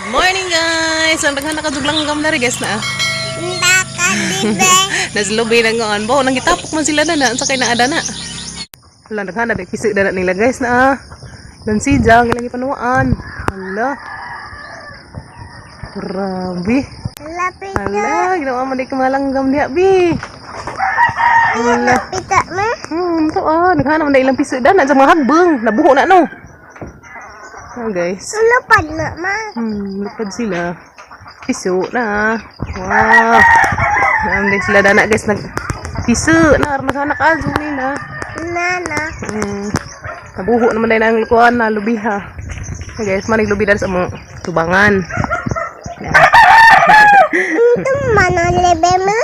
Good morning, guys! Ang daghan na kaduglanggam na rin, guys, na. Nakadibe. Naslubi na ngoon. Bo, nangitapok man sila na na. Ang sakay na ada na. Wala, daghan na. Pisig na na nila, guys, na. Lansija, ang ilang ipanuaan. Hala. Grabe. Lapit. Hala, ginawa mo di ka malanggam diya, bi. Hala. Pita ma. To ah, naghanap na ilang piso dan sa mga hagbang. Nabuho na no. Oh, guys. Lupad na ma. Lupad sila. Piso na. Wow. Naam din sila dana, guys, nag piso na naghanak ah zumi na. Nana. Nabuho naman din ang kuan na lubiha. Okay, guys, manig lubi dan sa among tubangan. Yeah. Ito manolibe ma.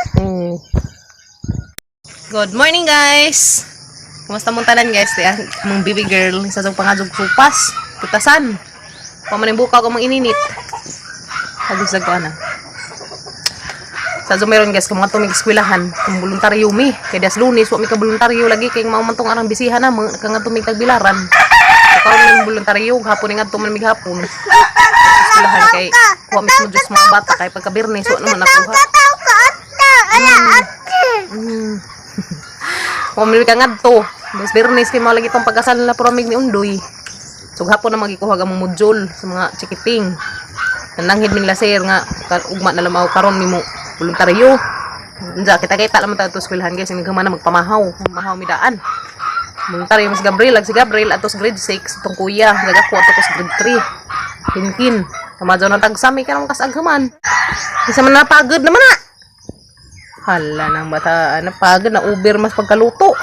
Good morning, guys! Kumusta mong tanan, guys? Di, ah, among baby girl isa sa pangazog supas, putasan. Pamaning bukaw ko mang ininit. Pagusag ko ana. Sa so, meron, guys, kung mga tumig eskwelahan, kung voluntaryo mi. Kaya das Lunes, wa mi ka voluntaryo lagi kay mao man tong arang bisihan na mga nga tumig tagbilaran. So, karon mi voluntaryo, hapon ni ngadto man mig hapon. Eskwelahan kay kuha mismo Diyos mga bata kay pagka Biyernes wa naman nakuha. Tataw ka atta. Ala atta. Pumili ka ngadto. Des Biyernes kay mao lagi tong pag-asal na puro mig ni Undoy. So hapon na magikuha ang module sa mga chikiting. Nananghid min laser nga ugma na lamaw karon mimo voluntaryo. Unja kita kita lang ta ato eskwelahan, guys, nga man na magpamahaw, mahaw mi daan. Voluntaryo mas Gabriel, ag si Gabriel atos grade 6 itong kuya, nagako ato ko sa grade 3. Kinkin. Kamadyo ng tagsami ka naman kasaghaman. Isa man napagod naman na. Hala nang bata, napagod na uber mas pagkaluto.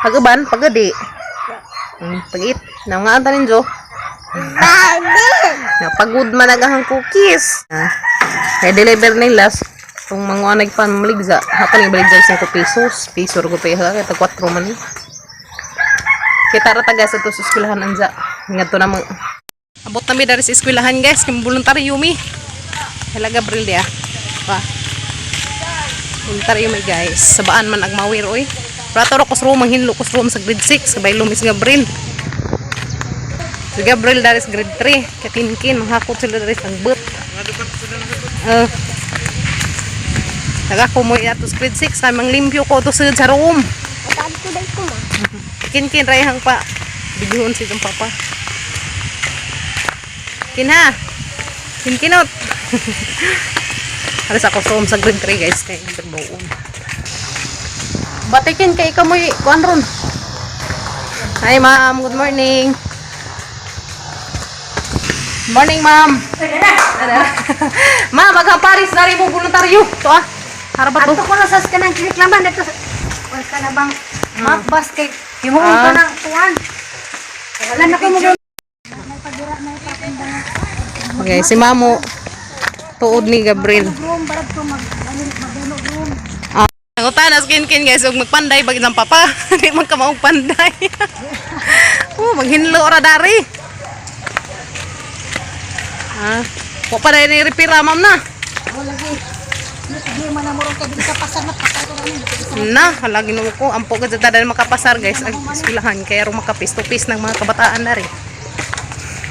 Pagaban, pagadi. Pag-eat. Naungaan ta ninyo. Babi. Napagod man ang cookies. Ah. Kaya deliver nila kung mga nagpan maligza. Hapon yung baligza 5 pesos. Piso ro pa kaya tag 4 man ni. Kita ra taga sa to sa eskwelahan anza. Ngadto na mo. Abot na mi dari sa eskwelahan, guys, kay voluntaryo mi. Hala Gabriel dia. Pa. Voluntaryo mi, guys. Sabaan man ang mawir oy. Prato ro kus room ang hinlo kus room sa grade 6 kabay lumis Gabriel. Si Gabriel dari sa grade 3, katinkin manghakot sila dari sa but. Naga ko mo ato sa grade 6 kay manglimpyo ko to sa room. Atad ko dai ko ma. Kinkin rayhang pa. Bidyoon si itong papa. Kinha. Kinkinot. Alas ako sa sa grade 3, guys, kay interbuon. Batikin kay ikaw mo'y kuan ron. Hi, ma'am, good morning. Morning, ma'am. Ma'am, maghang Paris na rin mo voluntaryo. To ah. Hara ba to? Ato ko na sa kanang kiniklaman dito. Wala ka na bang mapbas kay himuon ka ng kuan. Wala na ko mo. Okay, si Mamo tuod ni Gabriel. Room barag ko mag magano room. Nangutan as kin guys, ug magpanday bag ng papa. Di man ka maog panday. Oh, maghinlo ra dari. Ah, wa pa dai ni repira, ma'am, na. Wala lagi. Sige man na mo ron kay dili ka pasar na patay ko kami. Na, hala Ginoo ko, ampo gud sa tanan makapasar, guys, ang eskwelahan kay aron makapis to ng mga kabataan dari.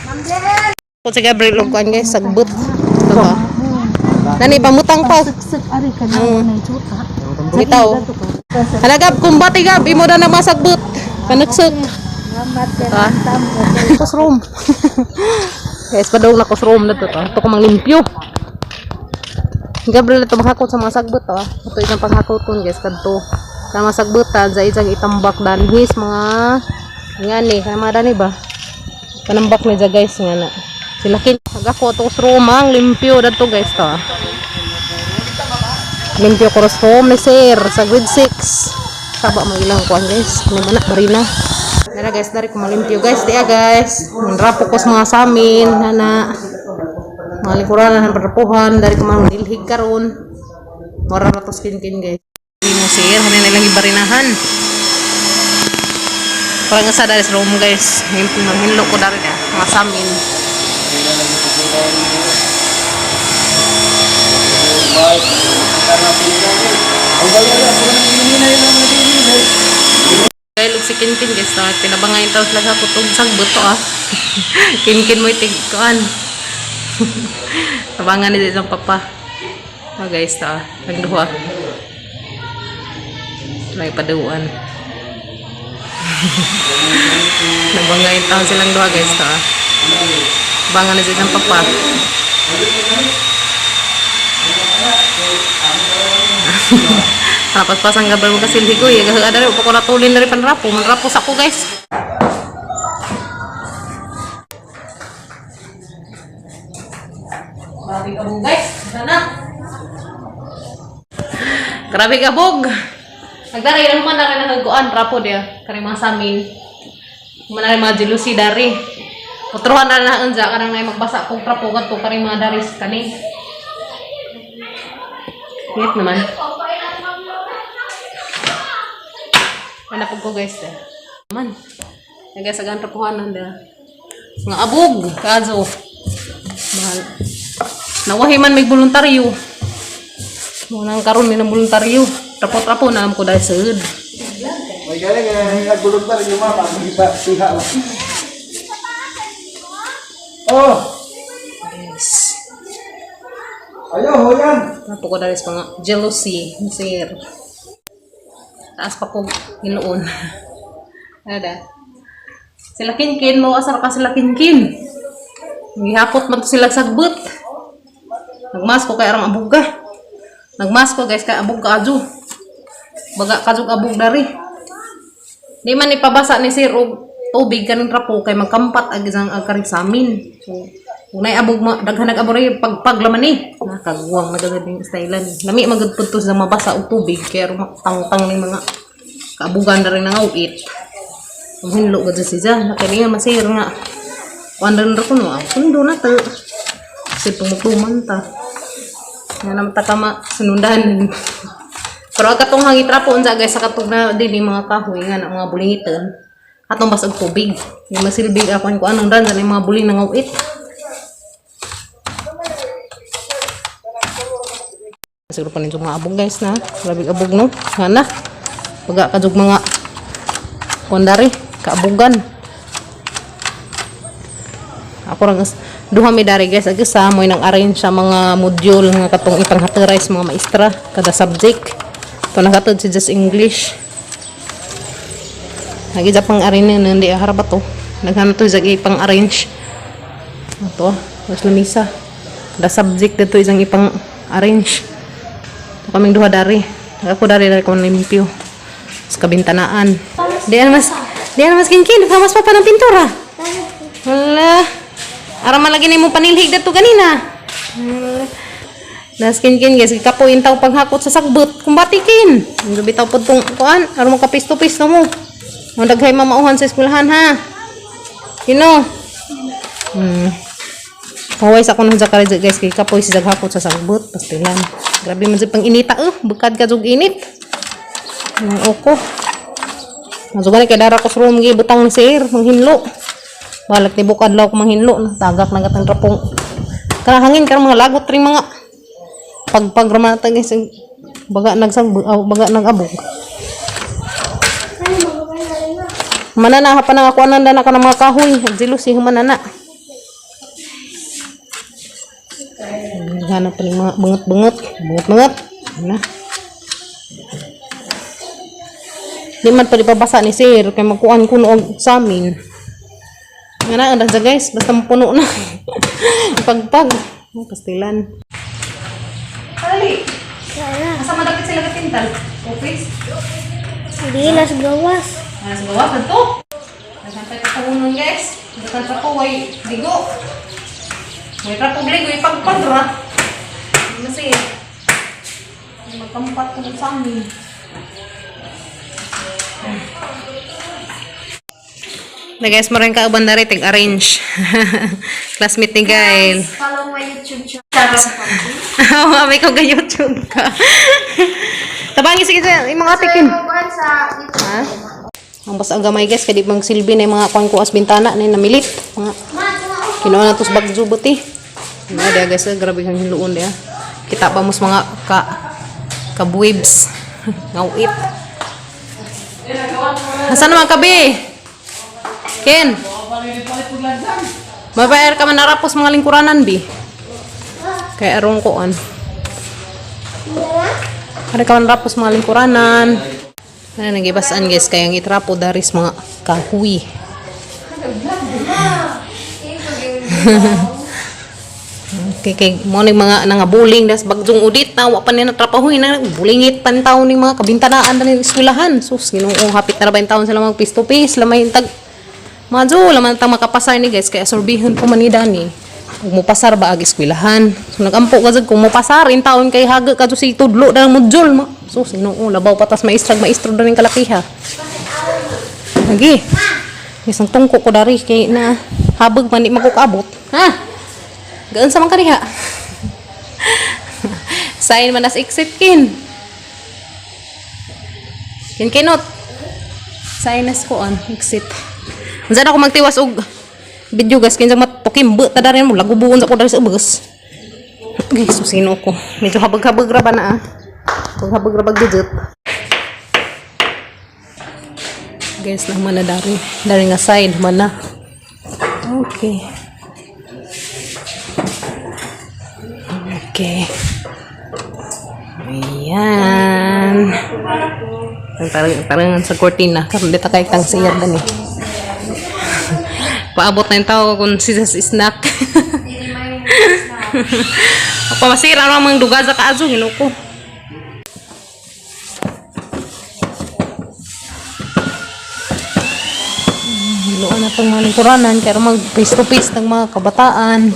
Ma'am Del. Ko si Gabriel og kuan, guys, sagbot. Ito ba? Nani pamutang pa. Siksik ari ka na na juta. Bitaw. Halagab, kumbati gab, imo na na masagbot. Panagsok. Salamat Ah. Kus room. Guys, padung na kus room na to to. Ito ko manglimpyo. Gabriel ito maghakot sa mga sagbot to. Ah. Ito isang panghakoton, guys, kadto. Sa mga sagbotan sa isang itambak danhis mga ngani kaya mga dani ba? Panambak ni dya, guys, nga na. Sila kin hagako to kus room ang limpyo dadto, guys, to. Ah. Limpyo ko room ni sir sa grade 6. Saba mo ilang kuan, guys. Ano man na barina. Nara, guys, dari ko malimpyo, guys. Diya, guys. Manrapo ko sa mga samin, nana. Mga likuran na parapuhan, dari ko mga dilhig karon. Mora ra to skin kin, guys. Hindi mo sir, hanin na lang ibarinahan. Parang nga sa dari sa room, guys. Hinlo ko dari na, mga samin. Dahil si Kinkin, guys, no? Tinabangayin taon sila sa kutog sagbot to ah. Kinkin mo itig kuan. Tabangan ni isang papa. Oh guys, ta. Nagduha. May paduan. Nabangay taon silang duha guys, ta. Bangan ni isang papa. Paspasan gabal mo kasi ligoy. Ada rin, ko natulin na rin panrapo. Manrapos ako guys. Grabe kabog guys. Sana. Grabe kabog. Nagdaray na human na rin nagguan. Rapo dia. Kari mga samin. Human na rin mga jealousy dari. Otruhan na na unja. Karang na magbasa kong trapo. Kadto kari mga daris kani. Init naman. Hanap ko guys eh. Man. Nagasagan rapuhanan da. Mga abog, kazo. Mahal. Nawahi man may voluntaryo. Munang karon ni ng voluntaryo. Trapo-trapo na alam ko dahil sud. May galing, eh, nagulog pa rin yung mga pag-iba, siha lang. Oh! Yes. Ayo, hoyan! Trapo ko dahil sa mga jealousy, sir. Taas pa ko ginuon. Ada. Sila kinkin mo asar ka sila kinkin. Gihakot man to sila sagbot. Nagmas ko kay arang abuga. Nagmas ko guys kay abog kaadyo. Baga kajug abog dari. Di man ipabasa ni sir og tubig kaning trapo kay magkampat ag isang ag karing samin. So, kung naay abog ma, daghan nag abog rin pagpag laman ni. Nakaguwang na gagad yung stylan. Lami magud pud to sa mabasa og tubig kay aron tangtang ni mga kaabugan na rin nangawit. Ang hinlo gud siya. Nakaniya masir nga. Kuan rin ra kuno ang sundo na to. Kasi pumutuman ta. Nga naman ta kama sunundan. Pero ang katong hangitrapo unsa guys sa katong na din yung mga kahoy nga na mga bulingitan. Atong basag tubig. Yung masilbig ako ko anong ran yung mga buling nangawit. Siguro pa ninyo mga abog guys na. Grabe abog no. Nga na. Baga kajug mga kondari kaabugan. Ako rang duha mi dari guys ag isa mo'y nang arrange sa mga module nga katong ipanghatray sa mga maestra kada subject. To nakatod si just English. Nagija pang arrange na hindi harap to. Naghanap to sa ipang arrange. Ato, mas lamisa. Kada subject dito isang ipang arrange. To kaming duha dari. Ako dari dari ko limpyo. Sa kabintanaan. Di mas kinkin, mas pa pa ng pintura. Wala. Ara man lagi nimo panilhig dato ganina. Wala. Nas kinkin guys, kapoy taw paghakot sa sagbot. Kumbatikin. Ang gabi taw pud tong kuan, aron mo kapisto-pisto mo. Ang daghay mamauhan sa eskwelahan ha. Kino. Paway sa kuno sa karidyo guys kay kapoy si jaghakot sa sagbot pastilan. Grabe man jud pang inita eh, bukad ka jug init. Ang oko. Masugan kay dara ko sa room gi butang ni sir manghinlo. Balak ni bukad law ko manghinlo tagak na gatang rapong. Kana hangin karon mga lagot ring mga pagpag raman ta guys baga nagsag baga nagabog. Manana pa nang ako ananda na ka ng mga kahoy. Nagjealousy humanana. Hanap pa ng mga bangot-bangot. Bangot-bangot. Ano na. Di man pa ipabasa ni sir kay magkuan kuno og sa amin. Nga na, ang dagsa, guys, basta mapuno na. Pagpag. Oh, pastilan. Kali. Asa madapit sila katintal? Office? Hindi, nas gawas. Nasa gawas na to. Nagantay ka tahunon guys. Nagantay ko, way ligo. May trapo ligo, ipagpag ra. Kasi, magkampat ko sa amin. Na guys, maraming kauban na rin, arrange. Classmate ni Gail. Follow my YouTube channel. Oo, may kong YouTube ka. Tabangi, sige, sige, yung mga atikin. Sa Ha? Ang basta ang gamay guys, kaya di bang silbi na yung mga kuan ko as bintana na yung namilit. Mga kinuha na to sa bagzo buti. Mga diya guys, grabe kang hiluon diya. Kita pa mos mga ka kabuibs. Ngawit. Asan naman kabi? Ken? Mabayar ka man narapos mga lingkuranan bi. Kay arong kuan. Kare kaman rapos mga lingkuranan. Ano nagibasaan guys kay ang itrapo daris mga kahoy. Okay, kay mo ni mga nangabuling das bagjong udit na wa pa ni natrapahoy na bulingit pan taon ni mga kabintanaan na ni eskwelahan. Sus, Ginoo, hapit na ra ba yung taon sila mag face to face, lamay tag Madyo, laman tang makapasar ni guys kay asorbihon po man ni Dani. Ug mopasar ba ag eskwelahan. So nagampo ka jud kung mopasar in taon kay haga ka si tudlo dang module ma. Sus, Ginoo, labaw patas maestrag maestro daning kalakiha. Lagi. Isang tungko ko dari kay na habag man di magkukabot. Ha? Gaan sa man kaniha. Sign man as exit kin. Kin kinot. Sign as ko an exit. Unsa na ako magtiwas og video guys kinsa matukimbe ta dari mo lagubuon sa ko dari sa ubos. Okay, susino ko. Medyo habag-habag ra ba na ah. Habag-habag ra ba gidget. Guys, naman na dari. Dari nga side man na. Okay. Okay. Ayan. Ang tarang tarangan sa cortina. Karon dito kay tang siyar dani. Paabot na yung tao kung si sa snack. Pamasira naman mga duga sa kaazo, ginuko. Hiluan na itong mga lingkuranan, kaya mag face to face ng mga kabataan.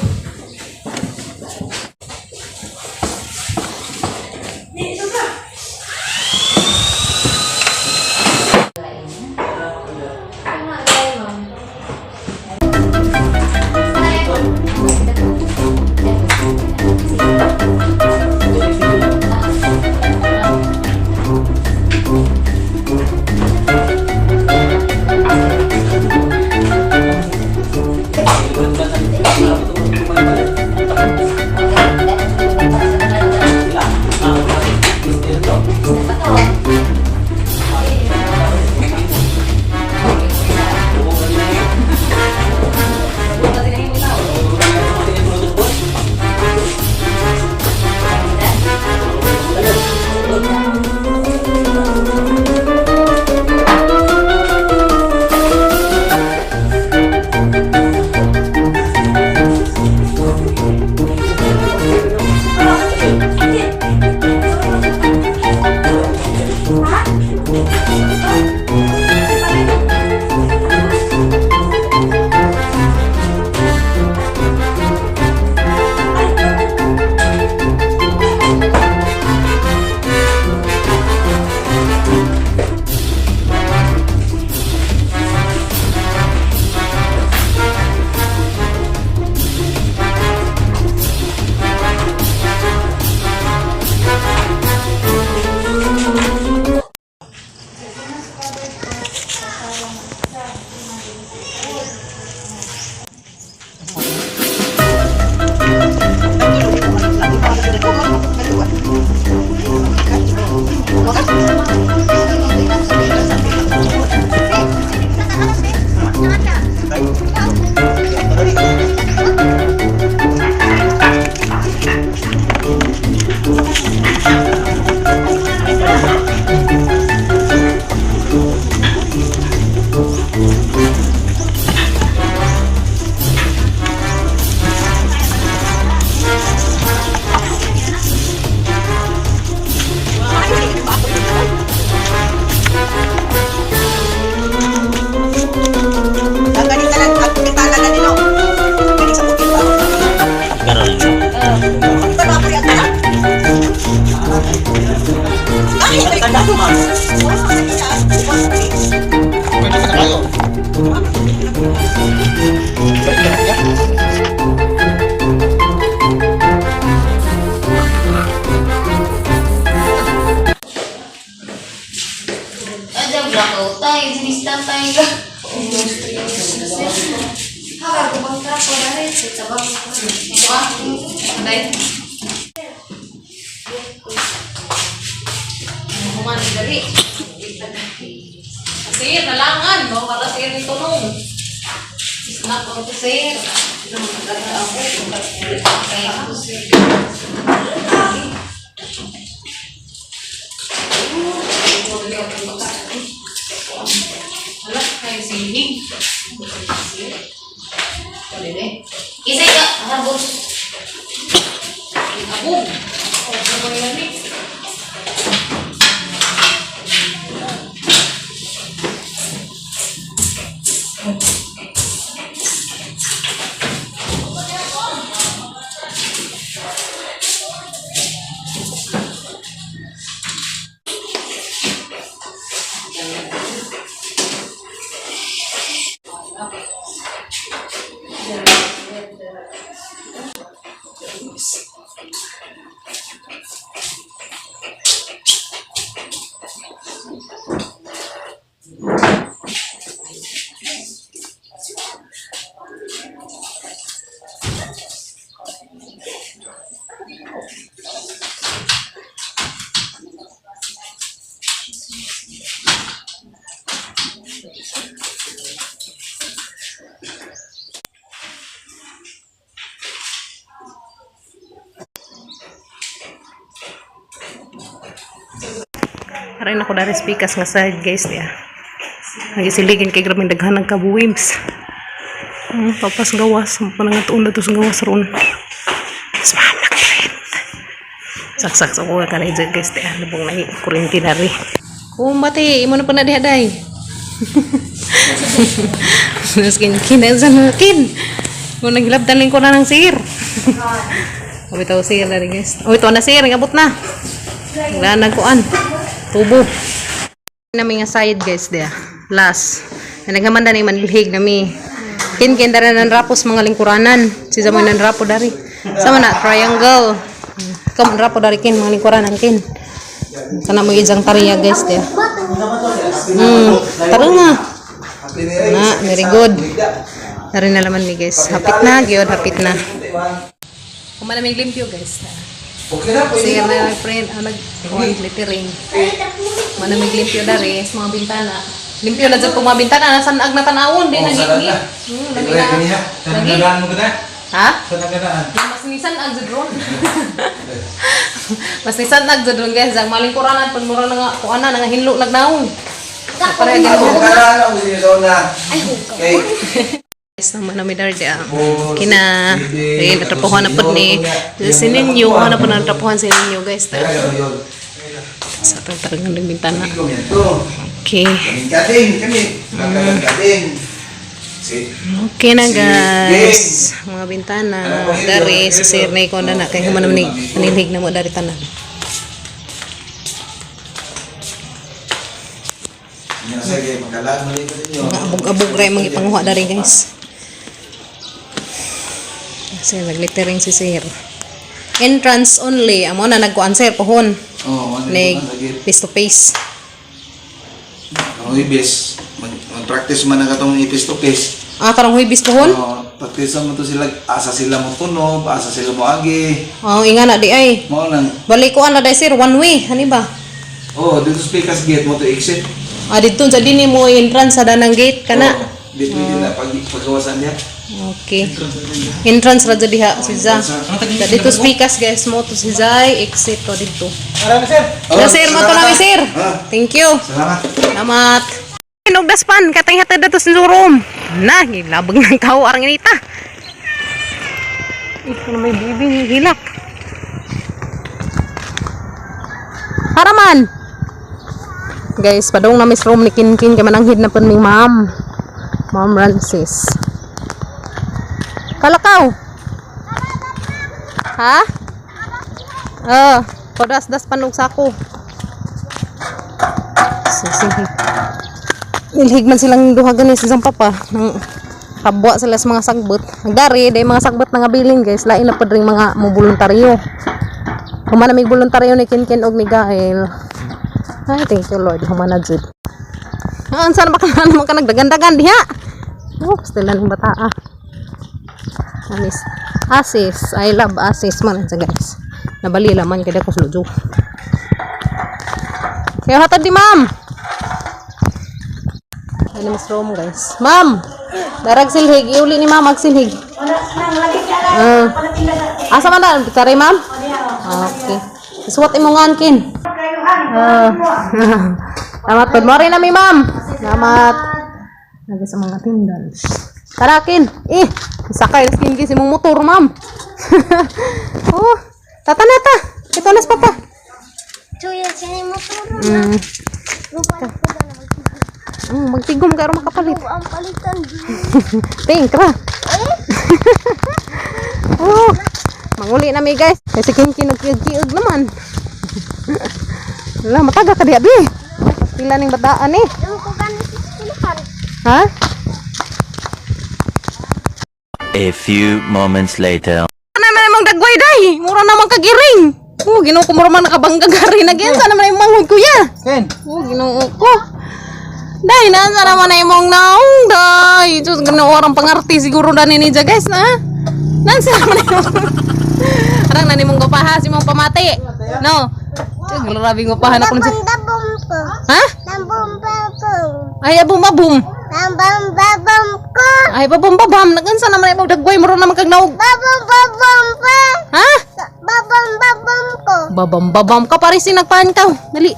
Ada blackout tayo, sinista tayo. Ha, kubang trapo na rin. Sa bang Aday. Human dali. Sir, nalangan. No? Para sir ni tunong. Snack ko to sir. Wala kayo sihig. Isa ka, habot. Abog. Oh, ano yan eh? Aray na ko dari speakers nga side, guys, niya. Nagisiligin kay grabe daghan ng kabuwibs. Papas gawas, pa nga tuon na to sa gawas ron. Smam nagprint. Saksak sa kuha kanay dyan, guys, niya. Lubong na kurinti na rin. Kumbati, imo na pa na diha day. Naskin kinasa na kin. Mo naghilabtan ko na ng sir. O ito sir na rin, guys. O ito na sir, ngabot na. Wala nagkuan. Tubo. Nami nga sayad, guys, dia. Last. Na naghamanda ni manilhig nami. Kin kin dara nan rapos mga lingkuranan. Si Zamoy nan rapo dari. Sama na triangle. Kam rapo dari kin mga lingkuranan kin. Kana mo ijang tariya, guys, dia. Tara nga. Na, very good. Dari na laman mi, guys. Hapit na, gyud, hapit na. Kuma na may limpyo, guys. Okay na, pwede Sir na. na my friend, ang nag littering. Mana may limpyo dari sa mga bintana. Limpyo na dyan po mga bintana, nasa ag na tanawon, di Oh, nagigi. sarad na. Lami Kaya na. kaniya. Lagi. Sa mo ka na? Ha? Sa nagadaan. Mas nisan ag jud ron. Mas nisan ag jud ron, guys, ang malingkuranan pag mura na nga kuan na nga hinlo nagnaong. Pareha Ako ganun. ka na, ako sinusona. Okay. Guys, naman na may dari ah. Four, Kina, six, eh, seven, natrapuhan na po ni si ninyo, ano po natrapuhan si ninyo, guys. Kaya yun. Sa itong talagang bintana. Hindi ko yan to. Okay. Kaming kading, kami. Kaming kading. Si Okay na, guys. Mga bintana. Dari si sir na ikaw na na. Kaya human naman manilhig na mo dari tanan. Nga, sige, magkalaan mo rin ninyo. Mga abog-abog rin mga ipanguha dari, guys. Kasi naglittering si sir. Entrance only. Amo na nagkuan sir pohon. Oo, ano Neg yun, lagi. face to face. Ang ibis, mag-practice man ang katong face to face. Ah, karong Huwebes pohon. Oo, practice mo to sila, asa sila mo tunob, asa sila mo agi. Oh, inga na di ay. Mao nang, Balik ko na dai sir, one way, hani ba? oh, dito sa Pikas Gate mo to exit. Ah, dito sa dini mo entrance sa danang gate kana. Oo, dito din na pag pagawasan niya. Okay. Entrance ra jud diha si Za. Sa dito speakers, guys, mo to si Zai exit to dito. Marami, sir. Oh, Na sir, mo to salamat, nami ah. sir. Ah, Thank you. salamat. Salamat. Nog daspan katang hatad dato sa room. Na, gilabag ng tao arang inita. Ito na may bibi hilak. Haraman. Guys, padung na miss room ni Kinkin kay mananghid na pud ni ma'am. Ma'am Francis. Kalakaw. Ha? Oh, padas das panog sako. Sige. Nilhig man silang duha gani sa isang papa. Nang kabwa sila sa mga sagbot. Nagdari, day mga sagbot na nga bilin, guys. Lain na pod ring mga moboluntaryo. Human na may voluntaryo ni Kinkin og ni Gael. Ay, thank you Lord. Human na jud. Ah, unsa na ba ka naman ka nagdagandagan diha? Oh, still na ng bata ah. Anis. Asis. I love asis man sa guys. Nabalila man kada ko sa lujo. Kaya hatad di ma'am. Ano mas room, guys. Ma'am! Darag silhig, iuli ni ma'am silhig. Ah. Asa man na? Kare, ma'am? Okay. Suwat imong ankin. Ah. Salamat po. More na mi, ma'am. Salamat. Lagi sa mga attendance. Tara, Kin. Eh, sakay na skin imong motor, ma'am. Oh, tata na ta. Ito nas papa. Chuya siya mo turo. Lupa ko na Magtigom kay aron makapalit. ang palitan. Think ra. Oh, manguli na mi, guys. Kasi kin nagkiug naman. Wala, mataga ka diha, bi. Pila ning bataan eh. Yung ko ganit sa eskwelahan. Ha? A few moments later. Ano naman imong dagway day? Mura naman kagiring. Oh, Ginoo ko, mura man nakabangga gari na gyud. Sana man imong manghud, kuya. Ken! Oh, Ginoo ko. Day, nasa naman na imong naong, day. Diyos, Ginoo, orang pangarti siguro na ni Nija, guys, na. Nasa naman imong. Arang na nimong gupaha, si mong pamati. No. Diyos, grabe gupahan ako nisa. Dabom ko. Ha? Dabom babom. Ay, abum abum. Dabom babom ko. Ay, babom babam. Nagansa naman imong dagway, mura naman kag naog. Babom babom pa. Ha? Babom babom ko. Babam babam ka pare sinagpahan ka. Dali.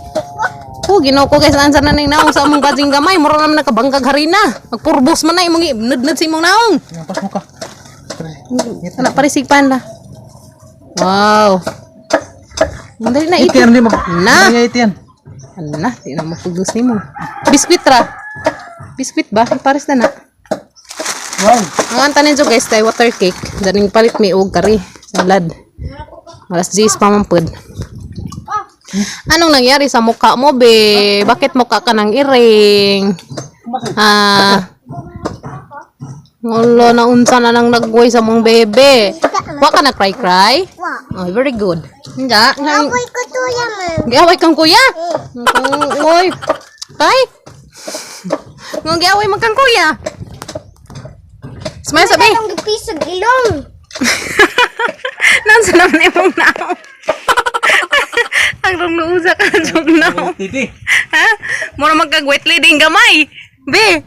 Oh, Ginoo ko, guys, ansa na ning naong sa among bajing gamay, mura naman nakabangkag harina. Magpurbos man na imong nudnud sa imong naong. Pas mo ka. Ana pare sigpan la. Wow. Dali na ito. Itian di mo. Na. Itian. Ana, di na mapugos nimo. Biskwit ra. Biskwit ba? Pares na na. Wow. Ang anta ninyo, guys, tay water cake. Daning palit mi og kari salad. Alas 10 pa man pud. Anong nangyari sa mukha mo, be? Bakit mukha ka ng iring? Ah. Wala na unsa na nang nagway sa mong bebe. Wa ka na cry cry? Wa. Oh, very good. Nga, nga. Apoy ko tuya man. Giaway kang kuya. Oy. Tay. Nga giaway man kang kuya. Smile sabi. Ang gipisog ilong. Nansa naman imong naong. Ang rong luusa ka jog naong. Titi. Ha? Mura magkag wet leading gamay. Be.